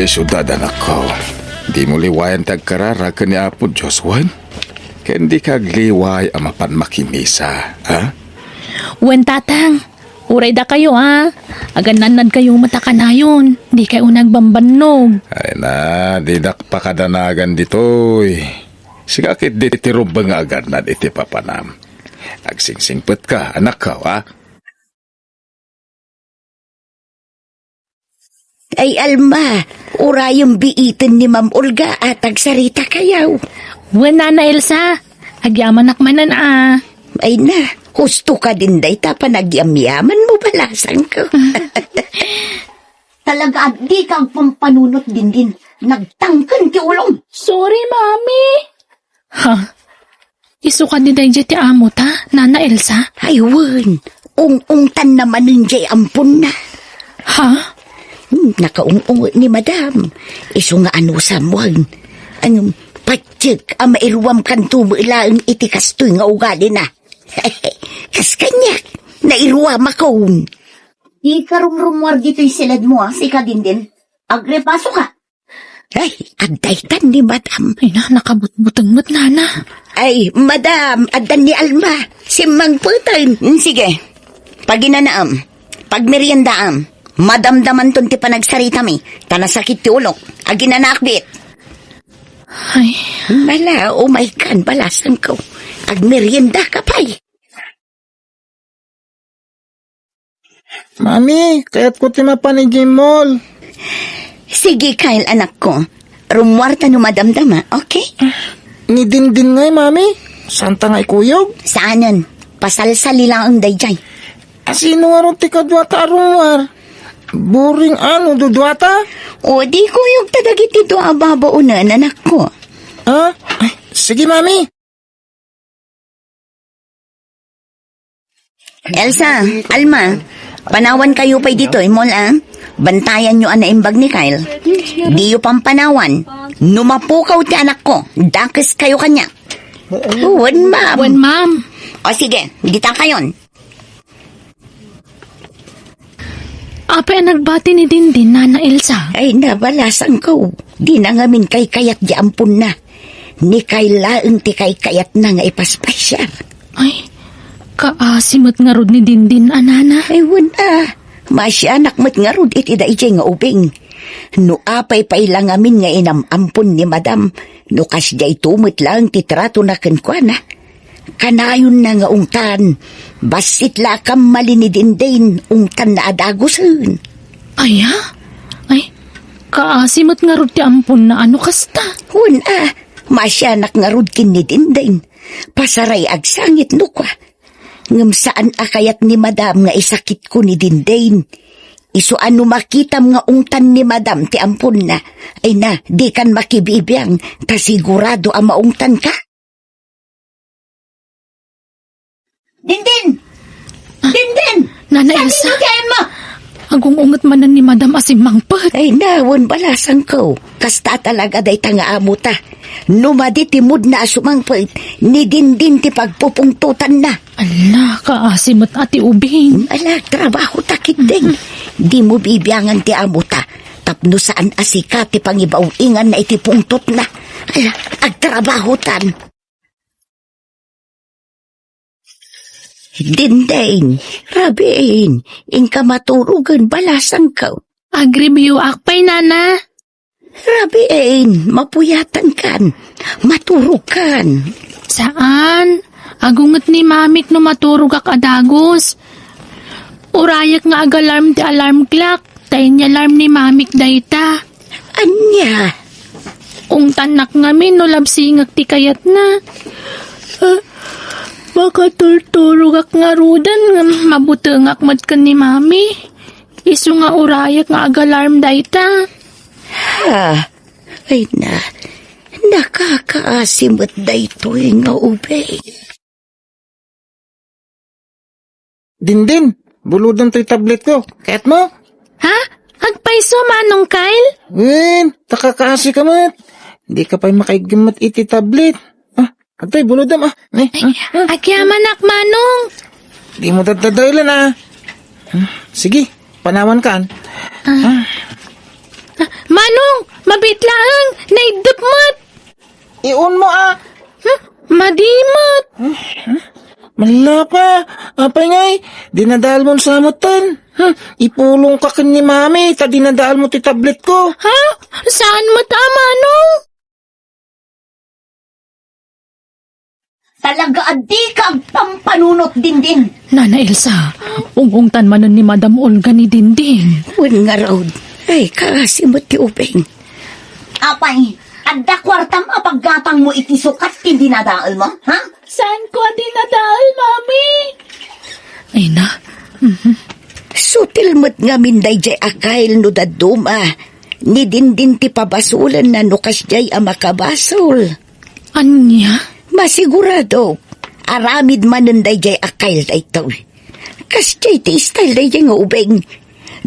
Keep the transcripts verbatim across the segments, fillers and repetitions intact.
Isu dayta, anakko. Dimo liwayan ti agkararag ken ni Apo Dios, wen? Ken dika agliway a mapan makimisa, ha? Wen, Tatang. Uray dakayo, a. Agannadnadkayo met a kanayon. Dikay unay agbambannog. Ay na, didak pakadanagan ditoy. Sika ketdi ti rumbeng nga agannad iti papanam. Agsingsingpetka, anakko, a. Ay, Alma, urayem biiten ni Ma'am Olga a tagsaritakayo. Wen, Nana Elsa, agyamanak manen a. Ay na, husto kadin dayta panagyamyamanmo, balasangko. Talaga a dika agpampanunot, Dindin. Nagtangken ti ulom. Sorry, Mami. Ha? Isu kadi daydiay ti amota, Nana Elsa? Ay, wen. Ung-ungtanna manen diay amponna. Ha? Hmm, nakaung-unget ni Madam. Isu nga anusam, wen. Ngem, patiek a mairuamkanto met laeng iti kastoy nga ugalina. Kas kaniak, nairuamakon. Dika rumrumuar ditoy siledmo, a, sika, Dindin. Agrepasoka. Ay, adda itan ni Madam. Ay na, nakabutbuteng met, Nana. Ay, Madam, addan ni Alma. Simmangpeten. Mm, sige. Paginanaam. Pagmeriendaam. Madamdamanton ti panagsaritami. Ta nasakit ti ulok. Aginanaak biit. Ay. Mala, umaykan, balasangko. Agmeriendaka pay. Mami, kayatko ti mapan idiay mall. Sige, Kyle, anakko. Rummuarta no madamdama, okay? Ni Dindin ngay, Mami? Saanta nga ikuyog? Saanen. Pasalsali laeng daydiay. A, sino ngarud ti kaduata a rummuar? Boring a no duduata? O, di kuyogta dagiti dua a babaonen, anakko. A? Ay, sige, Mami. Elsa, Alma, panawankayo pay ditoy mall, a? Bantayanyo a naimbag ni Kyle. Diyo pampanawan. No mapukaw ti anakko, dakeskayo kaniak. Wen, ma'am. Wen, ma'am. O sige, ditakayon. Apay a nagbati ni Dindin, Nana Elsa? Ay, nabalasangko. Dina ngamin kaykayat di amponna. Ni Kyle laeng ti kaykayatna nga ipaspasiar. Ay, kaasi met ngarud ni Dindin a, Nana. Ay, wen a. Maasianak met ngarud iti daydiay nga ubing. No apay pay la ngamin nga inam-ampon ni Madam, no kasdiay to met laeng ti tratona kenkuana. Kanayonna nga ungtan, bassit la a kammali ni Dindin, ungtanna a dagusen. Aya? Ay, kaasi met ngarud ti amponna a no kasta. Wen a, maasianak ngarud ken ni Dindin. Pasaray agsangit no kua. Ngem saan a kayat ni Madam nga isakitko ni Dindin. Isu a no makitam nga ungtan ni Madam ti amponna, ay na, dikan makibibiang, ta sigurado a maungtanka. Dindin! Dindin! Nana Elsa. Sadino ti ayanmo? Agung-unget manen ni Madam a simmangpet. Ay, nawen, balasangko. Kasta talaga dayta nga amota. No madi ti moodna a sumangpet, ni Dindin ti pagpupungtotanna. Ala, kaasi met a ti ubing. Ala, trabahota ketdin. Dimo bibiangan ti amota. Tapno saan a sika ti pangibaw-inganna iti pungtotna. Ala, agtrabahotan. Dindin, rabiin, inka maturogen, balasangko. Agreviewak pay, Nana. Rabiin, mapuyatankan, maturogkan. Saan? Agunget ni Mamik no maturogak a dagus. Urayek nga agalarm ti alarm clock. Ta inyalarm ni Mamik dayta. Ania? Ungtannak ngamin no labsingek ti kayatna. Ah, makaturturogak ngaruden ngem mabutengak met ken ni Mami. Isu nga urayek nga agalarm dayta. Ha? Ay na, nakakaasi met daytoy nga ubing. Dindin, bulodem toy tabletko. Kayatmo? Ha? Agpayso, Manong Kyle? Wen, ta kaasi ka met. Dika pay makaiggem met iti tablet. Ah, adtoy, bulodem, ah. Ni, ah, ah. Agyamanak, Manong. Dimo dadadaelen, ah. Hmm, sige, panawankan. Ah. Ah. Manong, mabiit laeng, naiddep met. Iunmo a. Hmm, madi met. Malapa, apay ngay, dinadael mo sa moten. Hmm, ipulong ka ken ni Mami, ta dinadael mo ti tablet ko. Ha? Saan met a, Manong? Talaga a dika agpampanunot, Dindin. Nana Elsa, ung-ungtan manen ni Madam Olga ni Dindin. Wen ngarud, ay, kaasi met ti ubing. Apay, adda kuartam a paggatangmo iti sukat ti dinadaelmo, ha? Saanko a dinadael, Mami. Ay na. Mhm. Sutil met ngamin daydiay a kail no dadduma. Ni Dindin ti pabasolenna no kasdiay a makabasol. Ania? Masiguradok, aramid manen daydiay a kail daytoy. Kasdiay ti style daydiay nga ubing.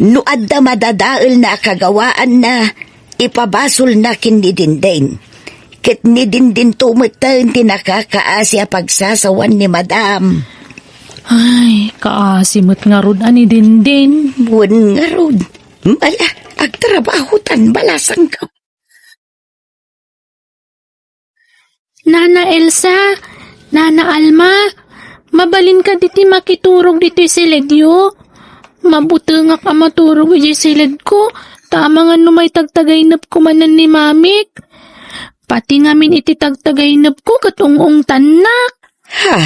No adda madadaelna a kagawaanna, ipabasolna ken ni Dindin. Ket ni Dindinto metten ti nakakaasi a pagsasawan ni Madam. Ay, kaasi met ngarud a ni Dindin. Wen ngarud. Ala, agtrabahotan, balasangko. Nana Elsa, Nana Alma, mabalin kadi ti makiturog ditoy siledyo? Mabutengak a maturog idiay siledko, ta amangan no maitagtagaynepko manen ni Mamik. Pati ngamin iti tagtagaynepko ket ung-ungtannak. Ha?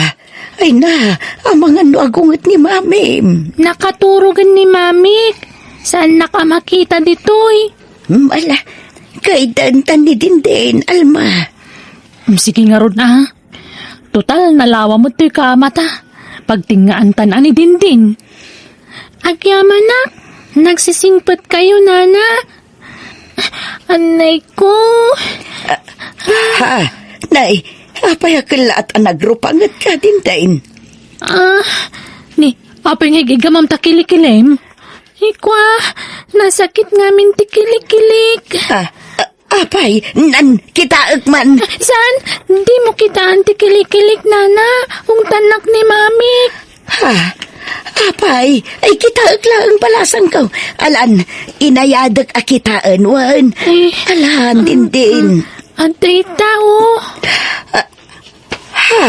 Ay na, amangan no agunget ni Mamim. Nakaturogen ni Mamik. Saannak a makita ditoy. Hmm, ala, kaidantan ni Dindin, Alma. Hmm, sige ngarud, a. Total, nalawa met toy kaamata. Pagtengngaantan a ni Dindin. Agyamanak, nagsisingpetkayo, Nana. Annay ko. Ha? Nay, apay a kellaat a nagrupangetka, Dindin? Ah, ni, apay nga igamam ta kilikilim? Ikwa, nasakit ngamin ti kilikilik. Ah, ah, apay, nan, kitaek man. Saan? Di mo kitaan ti kilikilik, Nana. Ungtannak ni Mamik. Ha? Apay, ay kitaek laeng balasangko. Alan, inayadek a kitaen, wen. Eh, Alan, Dindin. Adda ita, o. Ah, ha?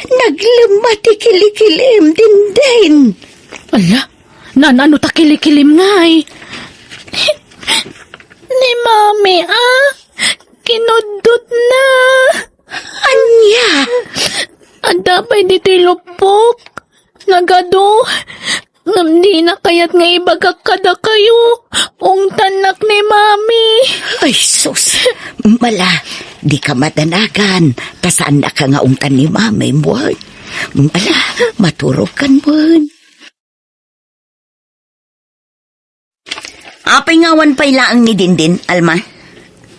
Naglemma ti kilikilim, Dindin. Ala, nan, ano ta kilikilim ngay? Ni Mami, a. Kinuddotna. Ania? Adda pay ditoy lupok. Nagadu. Ngem dina kayat nga ibagak kadakayo. Ungtannak ni Mami. Ay, sus. Mala, dika madanagan. Ta saannaka nga ungtan ni Mami, wen. Mala, maturog kan, wen. Apay nga awan pay laeng ni Dindin, Alma?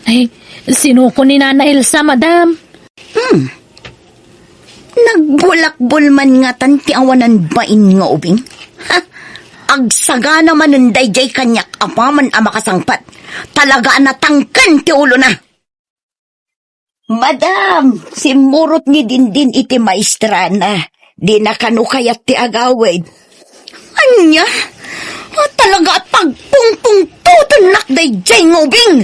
Ay, sinuko ni Nana Elsa, Madam. Hmm. Nagbulakbol man ngatan ti awanan bain nga ubing? Ha? Agsagana manen daydiay kaniak apaman a makasangpet. Talaga a natangken ti ulona. Madam, simmurot ni Dindin iti maestrana. Dina kano kayat ti agawid. Ania? Ah, talaga a pagpungpungtotennak daydiay nga ubing.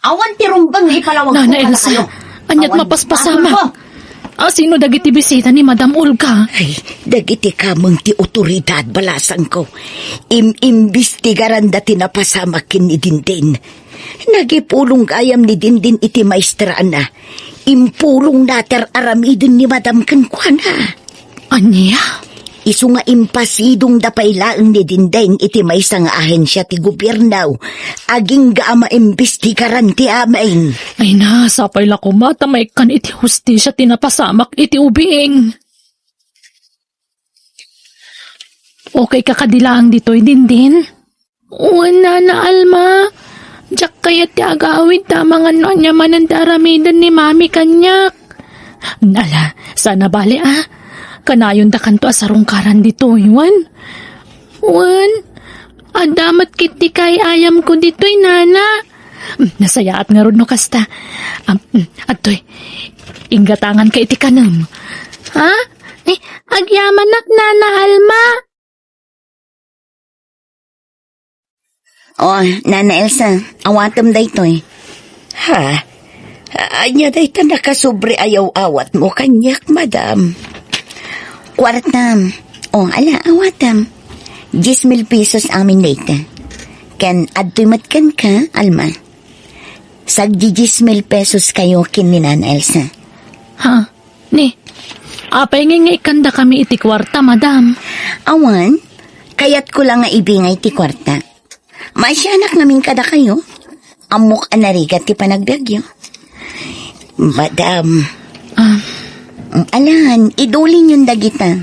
Awan ti rumbeng nga ipalawagko Nana Elsa, kadakayo. Aniat Awan mapaspasamak? Ti rumbeng. Asino dagiti bisita ni Madam Olga? Ay, dagiti kameng ti otoridad, balasangko. Im-imbestigaranda ti napasamak ken ni Dindin. Nagipulong gayam ni Dindin iti maestrana. Impulongna ti ar-aramiden ni Madam kenkuana. Ania? Isu nga impasidongda pay laeng ni Dindin iti maysa nga ahensia ti gobierno. Agingga a maimbestigaran ti amin. Ay na, sapay la koma ta maikkan iti hustisia ti napasamak iti ubing. Okay ka kadi laeng ditoy, Dindin? Wen, Nana Alma. Diak kayat ti agawid ta amangan no ania manen ti aramiden ni Mami kaniak. Ala, saan a bale, a. Kanayondakanto a sarungkaran ditoy, wen? Wen, adda met ketdi kaay-ayamko ditoy, Nana. Mm, nasayaat ngarud no kasta. Am, mm, adtoy, inggatanganka iti kanem. Ha? Eh, agyamanak, Nana Alma. Oh, Nana Elsa, awatem daytoy. Ha? Ania dayta nakasobra a yaw-awatmo kaniak, madam? Kuartam. Oh, ala, awatam. Diez mil pesos amin dayta. Ken adtoy met kenka, Alma. Sagdi diez mil pesos kayo ken ni Nana Elsa. Ha? Ni, apay ngay nga ikkandakami iti kuarta, madam? Awan, kayatko la nga ibingay ti kuarta. Maasianak ngamin kadakayo. Ammok a narigat ti panagbiagyo. Madam. Ah. Alan, idulinyon dagita.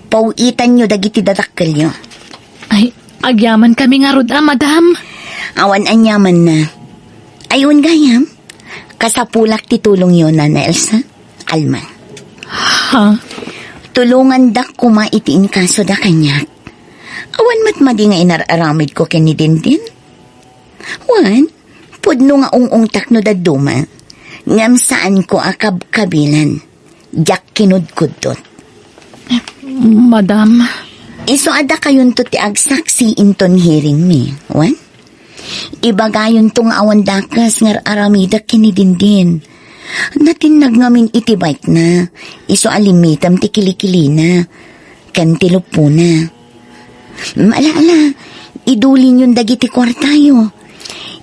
Paw-itanyo dagiti dadakkelyo. Ay, agyamankami ngarud a, madam. Awan anyamanna. Ay, wen gayam, kasapulak ti tulongyo, Nana Elsa. Alma. Ha? Tulongandak koma iti inkasoda kaniak. Awan met madi nga inar-aramidko ken ni Dindin. Wen, pudno nga ung-ungtak no dadduma, ngem saanko a kabkabilan. Diak kinudkuddot. Madam. Isu a dakayonto ti agsaksi inton hearingmi, wen? Ibagayonto nga awan dakes nga ar-aramidek ken ni Dindin. Natinnag ngamin iti bike-na, isu a limitem ti kilikilina, ken ti luppona. Ala, ala, idulinyon dagiti kuartayo.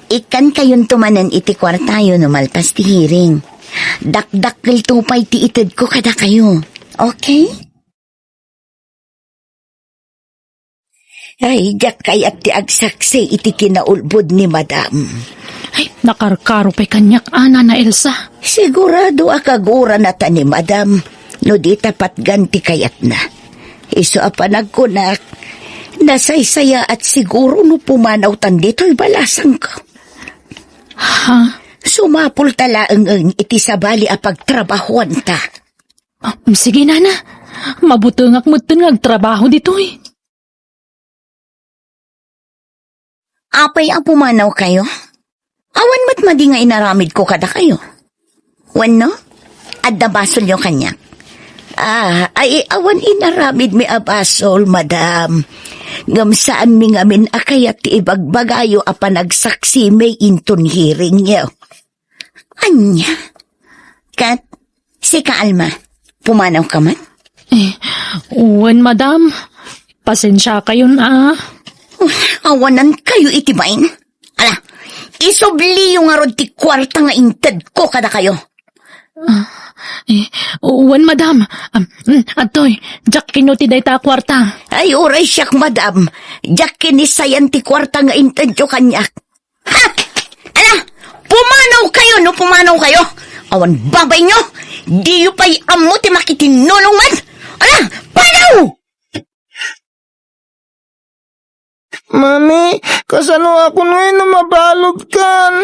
Ikkankayonto manen iti kuartayo no malpas ti hearing. Dakdakkelto pay ti itedko kadakayo. Okay? Ay, diak kayat ti agsaksi iti kinaulbod ni Madam. Ay, nakarkaro pay kaniak, a, Nana Elsa. Sigurado a kaguranata ni Madam no di ta patgan ti kayatna. Isu a panagkunak, nasaysayaat siguro no pumanawtan ditoy balasangko. Ha? Sumapulta laeng iti sabali a pagtrabahuanta. Ah, sige, Nana. Mabutengak metten nga agtrabaho ditoy. Apay a pumanawkayo? Awan met madi nga inaramidko kadakayo. Wenno, adda basolyo kaniak? Ah, ay, awan inaramidmi a basol, Madam. Ngem saanmi ngamin a kayat ti ibagbagayo a panagsaksimi inton hearingyo. Ania? Ket sika, Alma, pumanawka met? Eh, wen, Madam. Pasensiakayon, a. Awanankayo iti bain. Ala, isubliyo ngarud ti kuarta nga intedko kadakayo. Ah, eh, wen, Madam. Am, mm, adtoy, diak kano ti dayta a kuarta. Ay, uray siak, Madam. Diak kano sayan ti kuarta nga intedyo kaniak. Ha? Ala, pumanawkayo no pumanawkayo. Awan babainyo, diyo pay ammo ti makitinnulong met. Ala, panaw! Mami, kasanoakon ngay no mabaludkan?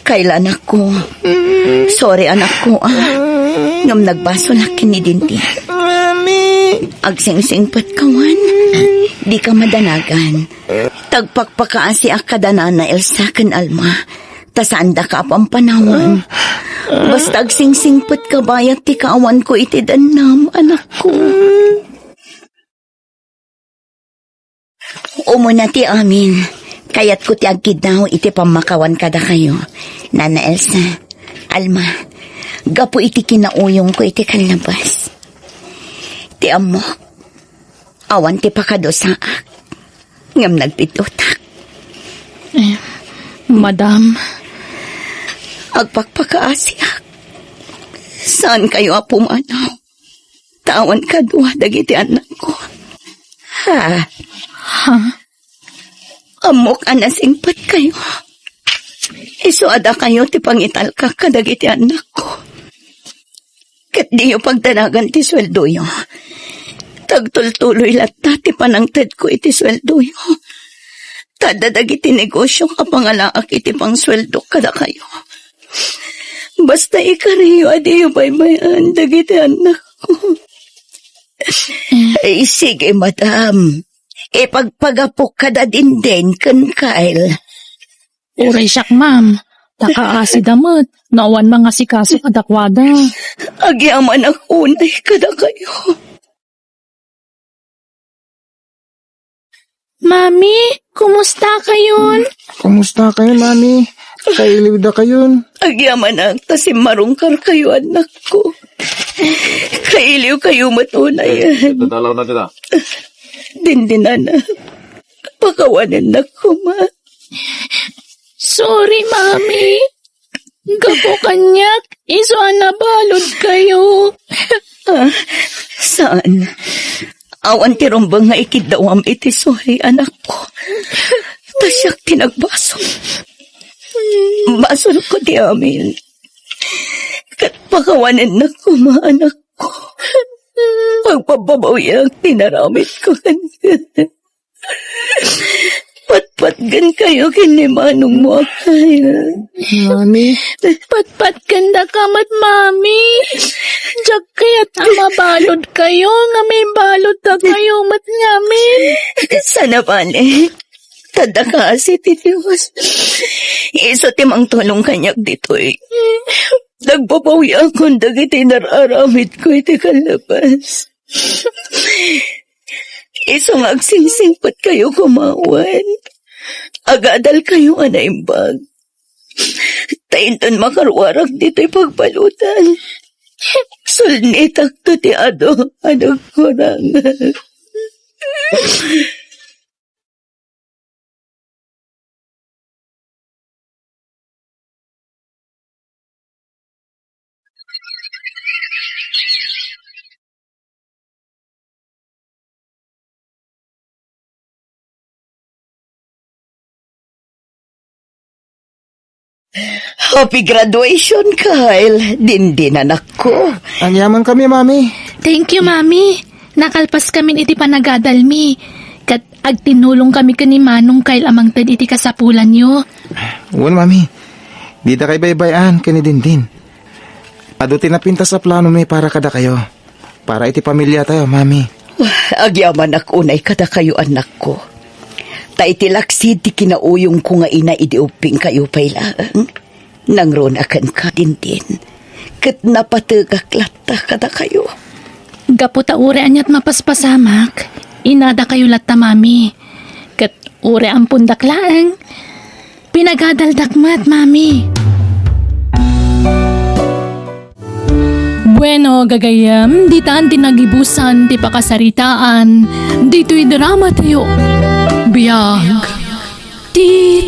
Kayla, anakko. Mm. Sorry, anakko, a. Mm. Ngem nagbasolak ken ni Dindin. Mami. Agsingsingpetka wen. Dika madanagan. Tagpakpakaasiak kada Nana Elsa ken Alma. Ta saandaka a pampanawan. Basta agsingsingpetka bayat ti kaawanko iti dennam, anakko. Umuna ti amin, kayatko ti agkiddaw iti pammakawan kadakayo, Nana Elsa, Alma, gapu iti kinauyongko iti kallabas. Ti ammok, awan ti pakadusaak, ngem nagpitutak. Eh, Madam. Agpakpakaasiak. Saankayo a pumanaw. Ta awan kadua dagiti annakko. Ha? Ha? Ammok a nasingpetkayo. Isu a dakayo ti pangitalkak kadagiti annakko. Ket diyo pagdanagan ti sueldoyo. Ta agtultuloy latta ti panangtedko iti sueldoyo. Ta adda dagiti negosio a pangalaak iti pangsueldo kadakayo. Basta ikariyo a diyo baybay-an dagiti annakko. Ay, sige, madam. Ipagpagapok kada Dindin ken Kyle. Uray siak, ma'am. Ta kaasida met, no awan mangasikaso kadakuada. Agyamanak unay kadakayo. Mami, Kumusta kayon? Kumusta kayon, Mami? Kailiwda kayon. Agyamanak ta simmarungkar kayo, anakko. Kailiw kayo met unay. Dadalaw na dita. Dindin, anak. Pakawanennak koma. Sorry, Mami. Gapu kaniak, isu a nabalud kayo. Ah, saan? Awan ti rumbeng nga ikiddawam iti sorry, anakko. Ta siak ti nagbasol. Basolko ti amin. Ket pakawanennak koma, anakko. Pagpabbabawiak ti naramidko kaniak. Patpatgen kayo ken ni manong mo a Kyle. Mami? Patpatgen daka met, Mami. Diak kayat a mabalud kayo, nga may balud da kayo met ngamin. Sana bale. Tadda kasi ti Dios. Isu ti mangtulong kaniak ditoy. Nagbabawiakon dagiti nararamidko iti kallabas. Isu nga agsingsingpet kayo kumawan. Agadal kayo a naimbag. Ta inton makaruarak ditoy pagbaludan, sulnitakto ti adu a nagkurangak. Happy graduation, Kyle. Dindin, anakko. Agyamankami, Mami. Thank you, Mami. Nakalpaskamin iti panagadalmi. Ket agtinulongkami ken ni Manong Kyle a mangted iti kasapulanyo. Wen, Mami. Dida kay baybay-an ken ni Dindin. Adu ti napintas a planomi para kadakayo. Para iti pamiliatayo, Mami. Agyamanak unay kadakayo, anakko. Ta iti laksid ti kinauyongko nga ina idi ubbingkayo pay laeng, nangruna kenka, Dindin. Ket napategak latta kadakayo. Gapu ta uray aniat mapaspasamak, inadakayo latta, Mami. Ket uray ampondak laeng, pinagadaldak met, Mami. Bueno, gagayyem, ditan ti nagibusan ti pakasaritaan ditoy drama tayo. Biag ti